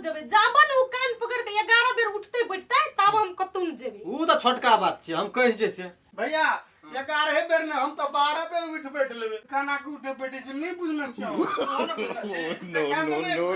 जेबै जाबन ओ कान पकड़ के 11 बेर उठते बैठते तब हम कतौ न जेबै। ऊ तऽ छोटका बात छै, हम कहि जे छै। भैया 11 बेर ने, हम तऽ 12 बेर उठि बैठ लेबै। केना के उठे बैठे छै नहि बुझने छियौ। No, no, no, no.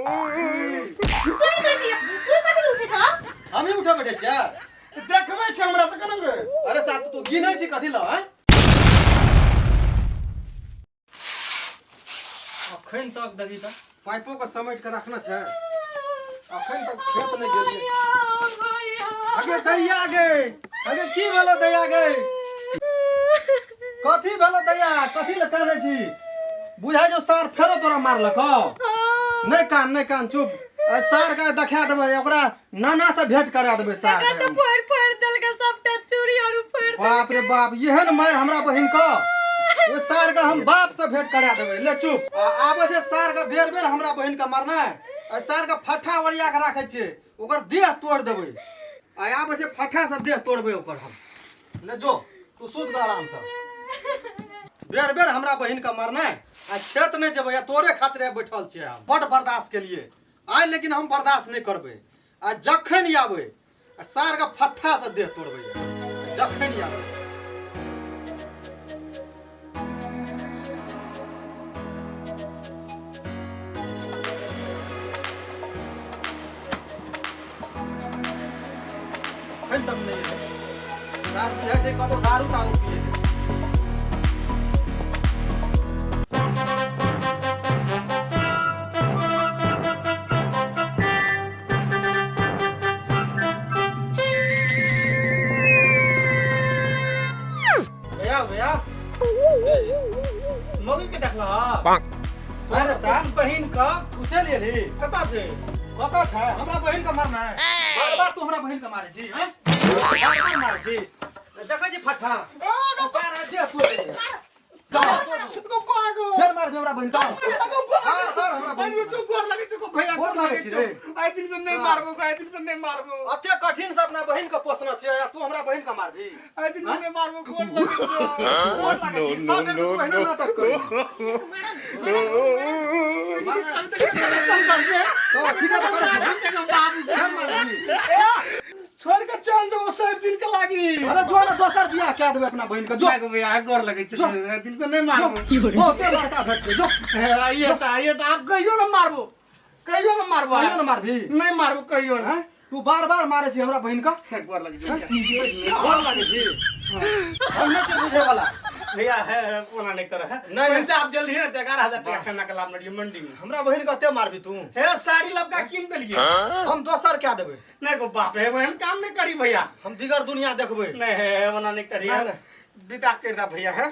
तू ही बैठी, तू कथी लए उठै छह? हमही उठे बैठे छियै। देखबै छै हमरा तऽ केना गे? अरे साहब, तू गिनै छी कथी लए आँय? अखन तक देखी तऽ पाइपो के समेट के रखना छै, अखन तक खेत नहि गेलियै। अगे दैया गे, अगे की भेलो दैया गे? कथी भेलो दैया? कथी लए कानै छी? बुझाइ जो सार फेरो तोरा मारलक। नहि कान, नहि कान, चुप। आ सार के देखा देबै, ओकरा नाना से भेंट करा देबै सार के। तऽ फोड़ि फोड़ि देलकै सबटा चूड़ी आर फोड़ि। बाप रे बाप, एहन मारि हमरा बहिन के! ओहि सार के हम बाप से भेंट करा देबै। ले चुप। आ आबै छै सार के बेर बेर हमरा बहिन के मारनाइ। एहि सार के फट्ठा ओरिया के राखै छियै, ओकर देह तोड़ि देबै। आ आबै छै फट्ठा से देह तोड़बै ओकर हम। ले जो, तू सुत ग आराम से। बेर बेर हमरा बहिन के मारनाइ आ खेत नहि जेबै, आ तोरे खातिर बैठल छियै हम। बड बर्दाश्त केलियै आइ, लेकिन हम बर्दाश्त नहि करबै। आ जखन आबै आ सार के फट्ठा से देह तोड़बै जखन आबै। अखन तक नहि एलै सार, बुझाइ छै कतौ दारू तारू पिए छै। भैया, भैया, मौगी के देखला? अरे सार, बहिन का तू चलि एलही? कतऽ छै? कतऽ छै? हमरा बहिन के मारना है बार बार। तू हमरा बहिन के मारे छी हैं? बार बार मारे छी। देखै छी फट्ठा सारा देह तोड़ि देले। फेर मारबी हमरा बहिन के? मार, मार हमरा बहिन के। गोर लगै छौ भैया। गोर लागै छी रे। आइ दिन से नहि मारबो, आइ दिन से नहि मारबो। अते कठिन से अपना बहिन के पोसने छियै आ तू हमरा बहिन के मारबी? आइ दिन से नहि मारबो, गोर लगै छौ। गोर लागै छी। सब बेर तू एहिना नाटक करै छी। तो ठीक है, तऽ करै छी। फेर मारबी? छोड़ के चल जेबो सब दिन के लागी। अरे जो ने, दोसर बियाह कए देबै अपना बहिन के। जो। भैया, भैया, गोर लगै छौ, आइ दिन से नहि मारबो। बहुते लड़का भेटतै, जो। आइए तऽ, आइए तऽ, आब कहियो ने मारबो, कहियो ने मारबो। कहियो ने मारबी? नहि मारबो कहियो ने। हैं? तू बार बार मारे छी हमरा बहिन के। गोर लगै छै। गोर लागै छी। हम नहि छियै बुझै वाला। भैया है, ओना नहीं कर है। नहीं, नहीं। पंजाब जल्दी है, 11,000 टका खाना के लाभ नडियो मंडी में। हमरा बहिन के अते मारबी तू? हे, साड़ी लबका कीन देलिए। हम दोसर क्या देबै। नहीं गो बाप है, वहन काम नहीं करी भैया। हम दिगर दुनिया देखबै। नहीं है, ओना नहीं करी है। नहीं, विदा कर दा भैया है।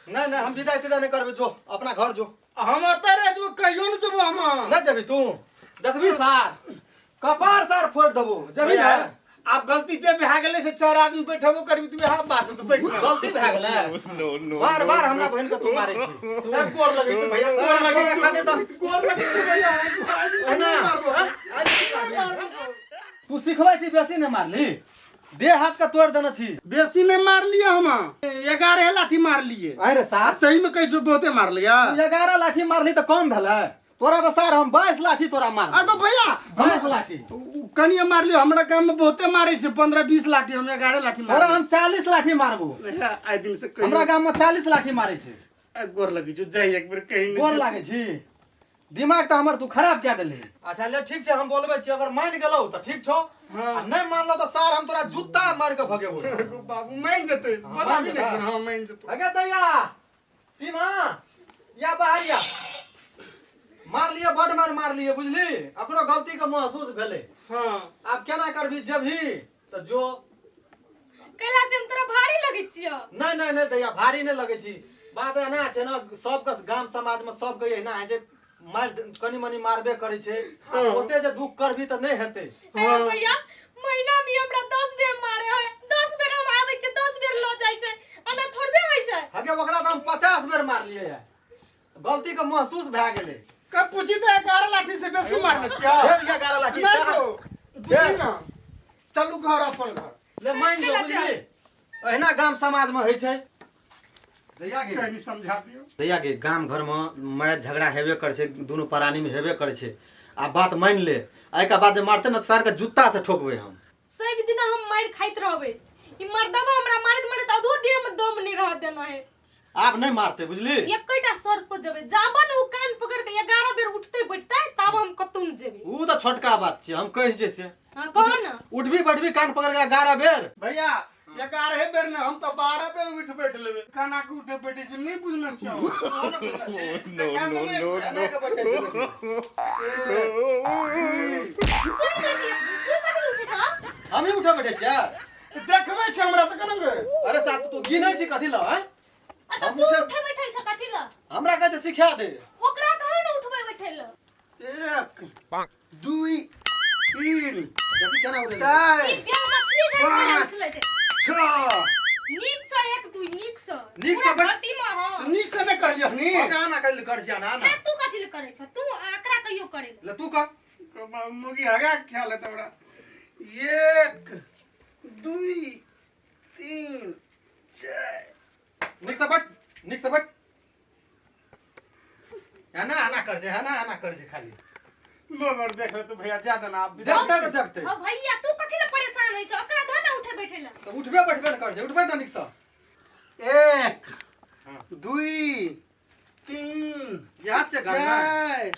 नहीं नहीं, हम विदाई तिदाई नहीं करबै। जो अपना घर जो। हम ओतऽ रह जेबो, कहियो न जेबो हम। नहीं जेबी तू? देखबी सार कपार सार फोड़ देबो, जेबी भैया, ने? आब गलती जे भए गेलै से चारि आदमी बैठबो करबी तू वएह बात तू बैठ ना। गलती भए गेलै? No, no. बार बार हमरा बहिन के तू मारे छी तू। हे, गोर लगै छै भैया, गोर सार, लगै तोरा छै। खातिर तऽ- गोर लगै छै भैया। एना, मारबो। हँ? आइ नहि मारबी। तू सिखबै छी बेसी नहि मारली, देह हाथ के तोड़ देने छी। बेसी नहि मारलियै हम, 11 लाठी मारलियै। अरे सार, तही में कहै छौ बहुते मारलियै। 11 लाठी मारली तऽ कम भेलै तोरा? तऽ सार हम 22 लाठी तोरा मार। अगो भैया, 22 लाठी कनिए मारलियो। हमरा गाम में बहुते मारे छै 15 20 लाठी, हम 11 लाठी तोरा मारलियै। हम 40 लाठी मारबो। हे, आइ दिन से हमरा कहियो गाम में 40 लाठी मारे छै। आ, गोर लगै छौ, जाइ एक बेर कहीं गोर नहि। लागै छी? दिमाग तऽ हमर तू खराब कए देलही। अच्छा ले, ठीक छै, हम बोलबै छी। अगर मानि गेलौ तऽ ठीक छौ। हाँ। आ नहि मानलौ तऽ सार हम तोरा जूता मारि कऽ भगेबो। अगो बाबू, मानि जेतै, हाँ, बताबी मानि नहि। जेतै। हाँ, मानि जेतौ। अगे दैया, सीमा या बाहर या। मार लिए, बड मार मार लिए, बुझली? अकरो गलती के महसूस भेलै। हाँ। आब केना करबी? जेबही तऽ जो। कैला से हम तोरा भारी लगै छियौ? नहीं नहीं नहीं दैया, भारी नहीं लगै छी। बात एना छै ने, सबके गाम समाज में सबके एहिना है जे मारि कनि मनि मारबे करै छै। आ ओते जे दुख करबी तऽ नहि हेतै। हे भैया, महीना में हमरा 10 बेर मारे है, 10 बेर हम आबै छै, 10 बेर लऽ जाइ छै। एना थोड़बे होइ छै? हगे, ओकरा तऽ हम 50 बेर मारलियै है, गलती के महसूस भए गेलै। कब पूछी तऽ 11 लाठी से बेसी मारने छियौ। फेर 11 लाठी? नहि तो पूछी ना। चलू घर, अपन घर। ले, मान जो, बुझली? एहिना गाम समाज में होइ छै। दैया गे। कनी समझा दियौ। दैया गे, गाम घरमे मारि झगड़ा हेबे करै छै, दुनू प्राणीमे हेबे करै छै। आ बात मानि ले, एहिके बाद जे मारतै ने तऽ सारके जुत्तासँ ठोकबै हम। सब दिन हम मारि खाइत रहबै। ई मर्दबा हमरा मारैत मारैत आधो देह में दम नहीं रह देना है। आब नहि मारतै, बुझली? एकेटा शर्त पर जेबै, जाबऽ ने ओ कान पकड़ के 11 बेर उठतै बैठतै तब हम कतौ नहि जेबै। ओ तऽ छोटका बात छै, हम कहि जे से। हाँ, कहो ने। उठबी बैठबी कान पकड़ के 11 बेर। भैया 11 बेर ने, हम तऽ 12 बेर उठि बैठ लेबै। केना के उठे बैठे छै नहि बुझने छियौ। No, no, no, no. तू कथी उठै छह? हमही उठे बैठे छियै। देखबै छै हमरा तऽ केना बेर। अरे साहब, तू गिनै छी कथी लए, आँय? आ तऽ हम तू उठे- उठे बैठे छ कथी लए? हमरा कहै छै सिखा दे। ओकरा कहो ने उठबै बैठे लए। 1 2 3 देखी केना उठे छै। 4 ई बेल मछली झाड़ि केना पाँच। उछलै छै। 6। नीक सँ 1 2 नीक सँ। नीक सँ पूरा बैठ- धरती मे, हँ। नीक से नहि करलियै हनी। ओकरा आना कर कर छियै, आना आना। फेर तू कथी लए करै छ? तू एकरा कहियो करै लए। ले तू कर। मुगी हगा ख्याल है हमरा। 1 2 3 4। नीक से बैठ, नीक से बैठ। एना एना कर छै, एना एना कर छै खाली। लोग और देख ले तो भैया ज्यादा ना आप भी। देखते तऽ देखते। हौ भैया, तू कथी लए परेशान होइ छ? ओकरा धो ने उठे बैठे लए। तऽ उठबे बैठबे ने कर छै, उठबे ने नीक से। 1 2 3 याद छै घर में? 4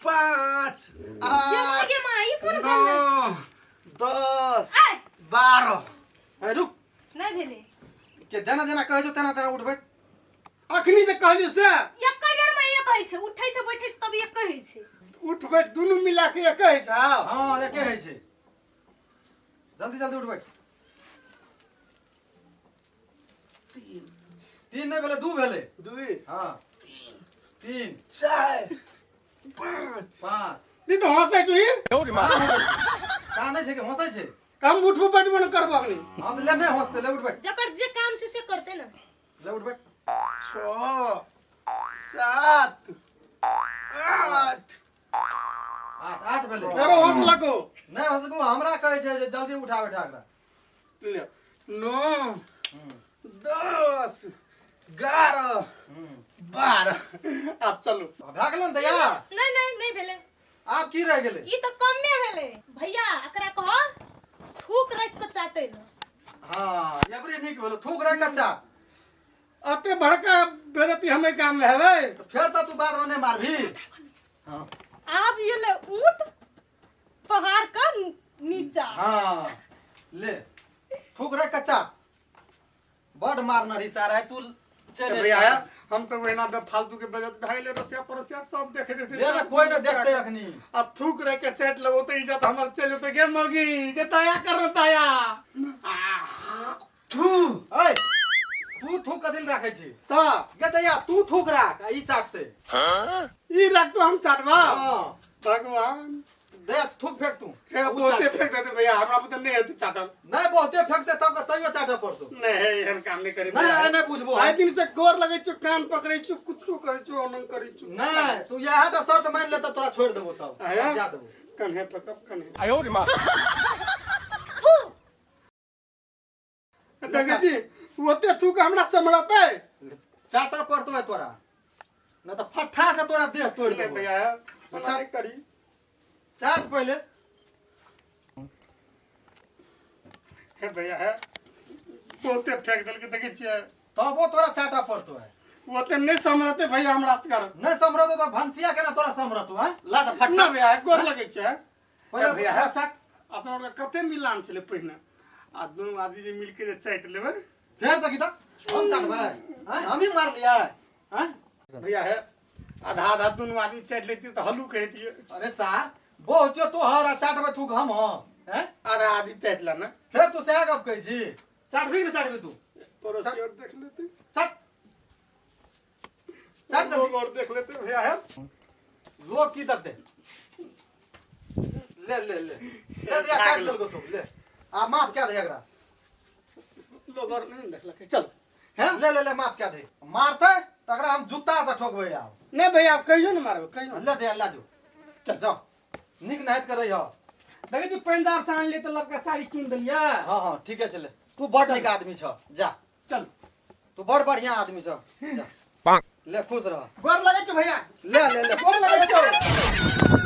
5 गे माँ, 8 गे माँ, ई कोन घर में? 9 10 आय 12। ए, रुक। नहि भेलै। के जेना जेना कहै छौ तेना तेना उठबै। अखनी जे कहलियौ से। एके बेर मे एक होइ छै, उठै छै बैठै छै तब एक होइ छै। उठ बैठ दुनू मिला के एक होइ छै। हँ, एके होइ छै। जल्दी जल्दी उठ बैठ। 3 नहि भेलै, 2 भेलै। 2 हँ, 3 4 5 5। ई तऽ हँसै छौ ई। का नहि छै कि हँसै छै? हम उठबो बैठबो नहि करबो अखनी। हँ तऽ ले, नहि हँसतै, ले उठ बैठ। जकर जे काम छै से करतै ने। ले उठ बैठ। 6 7 8। 8 8 भेलै। फेरो हँसलको। नहि हँसलको, हमरा कहै छै जे जल्दी उठा बैठा एकरा। ले 9 10 11 12। आब चलू। भए गेलै ने दैया? नहि नहि नहि भेलै। आब की रहि गेलै? ई तऽ कमे भेलै भैया। एकरा कह थूक राखि कऽ चाटै लए। हँ, एबरी नीक भेलो, थूक राखि कऽ चाट। अते बड़का बेजती हमे गाम में हेबै। तऽ फेर तऽ तू बादमे नहि मारबही। हँ। आब ये ऊँट पहाड़ का नीचा। हाँ, ले थूक राखि कऽ चाट। बड मारना रही सारा तू चल। भैया, हम तो वहिना बे फालतू के बेजत भए गेलै, रसिया पड़ोसिया सब देखे देते। ले ना, कोई ना देखते अखनी। आ थूक रह के चाट लेबो तऽ इज्जत हमर चलि जेतै। गे मौगी गे, दया कर न दया। आ, थू। ऐ, तू थूक कथी लए राखै छी? तऽ गे दैया, तू थूक राख आ ई चाटते। ई रख तो हम चाटबा। हाँ। भगवान। दैया, थूक फेंक तू। हे उ बहुते चाटतै। फेंक देते भैया, हमरा बुते नहि हेतै चाटल। नहि, बहुते फेंकते तब तैयो चाटऽ पड़तौ। नहि हे, एहन काम नहि करी। नहि, आइ नहि बुझबो। आइ दिन से गोर लगै छौ, कान पकड़ै छौ, कुछो करै छौ, ओनन करै छौ। नहि, तू इएह टा शर्त मानि ले तऽ तोरा छोड़ि देबो तब। आया? जा देबो। कन्हे पकड़ कन्हे। थू। देखै छी, ओते थूक हमरा सम्हरतै? चाटऽ पड़तौ आइ तोरा, नहि तऽ फट्ठा से तोरा देह तोड़ि नहि देबो। भैया, ओना नहि करी। चाट पहिले। हे भैया, हे बहुते फेंक देलकै, देखै छियै? तबो तोरा चाटऽ पड़तौ आइ। ओते नहि सम्हरतै भैया हमरा से। नहि सम्हरतौ तऽ भनसिया केना तोरा सम्हरतौ? आँय, ला तऽ फट्ठा। नहि भैया, गोर लगै छै। पहिले भैया, भैया चाट। अपना आरके कते मिलान छलै पहिने, आ दुनू आदमी जे मिलके जे चाटि लेबै। फेर देखी तऽ हम चाटबै? आँय, हमही मारलियै? आँय भैया, हे आधा आधा दुनू आदमी चाटि लेतियै तऽ हल्लुक हेतियै। अरे सार, बहुत जो तोहर आ चाटबै थूक हम? हैं, आधा आधी चाटि ले ने। फेर तू सएह गप कहै छी। चाटबी कि नहि चाटबी तू? पड़ोसी और देख लेते। चाट, चाट लोग जल्दी। और देख लेते भैया, है लोग की देखते? ले ले ले ले दिया, चाट लेलको तू। ले, आ माफ क्या दे एकरा। लोग और नहीं देखलकै, चल है। ले ले ले, माफ क्या दे। मारते तकरा हम जूता से ठोकबै आब। नहीं भैया, आप कहियो ने मारबै, कहियो। ले दे, ला जो, चल जाओ, नीक नहाइत करै हो। देखै छी, पंजाब से आनलियै तऽ लबका साड़ी कीन देलियै। हाँ हाँ, ठीके छै, ले, तू बड़ नीक आदमी छ, जा। चल। तू बड़ बढ़िया आदमी छ। जा, ले, खुश रह। गोर लगै छौ भैया। ले ले ले। गोर लगै छौ।